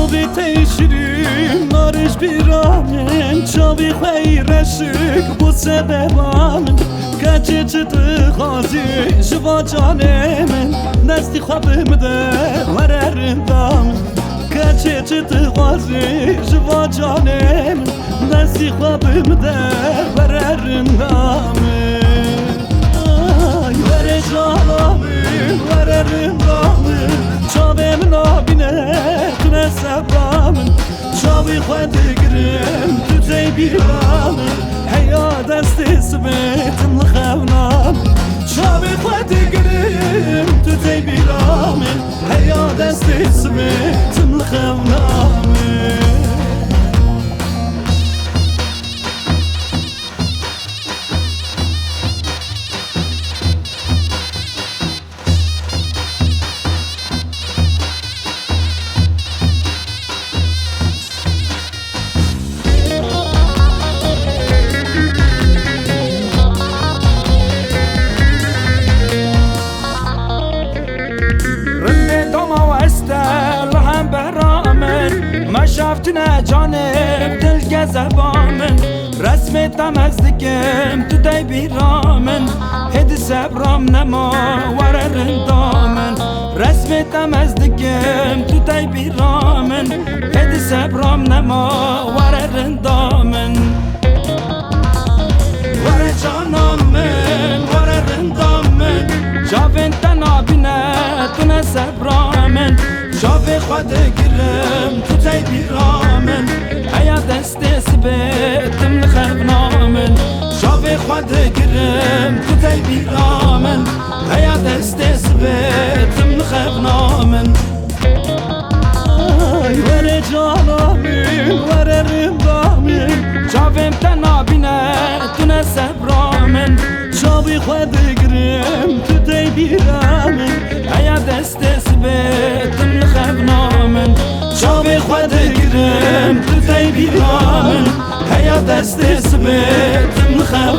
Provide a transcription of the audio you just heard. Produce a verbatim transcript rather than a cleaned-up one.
Çavê te yê şirîn, narê ji bîra min, çavê xwe yê reşik bû sebeba min. Keçê çi dixwazî ji va canê min, destî xwe bi min de, were rinda min. Keçê çi dixwazî ji va canê min, destî xwe bi min de, were rinda min. Ay, were cana min, were rinda min, çavê min nabîne, tu ne sebra min. Çavê xwe digirim, tu tey bîra min, heya destê sibê tim li xew namin. Çavê xwe digirim, tu tey bîra min, heya destê sibê tim li xew namin. Rindê dama weste li hembera min, meşaftine canê dil gezeba min. Resmê te mez dikim, tu tey bîra min, hêdî sebram nema, were rinda min. Resmê te mez dikim, tu tey bîra min, hêdî sebram nema, were rinda min. Were cana min, were rinda min, çavên te nabîne, tu ne sebra min. Çavê xwe digirim, tu tey bîra min, heya destê sibê tim li xev namin. Çavê xwe digirim, tu tey bîra min, heya destê sibê tim li xev namin. Ay, were cana min, were rinda min, çavên te nabîne, tu ne sebra min. Çavê xwe digirim, tu tey bîra min, heya destê sibê tim li xev namin. Çavê xwe digirim, tu tey bîra min, heya destê sibê tim li xev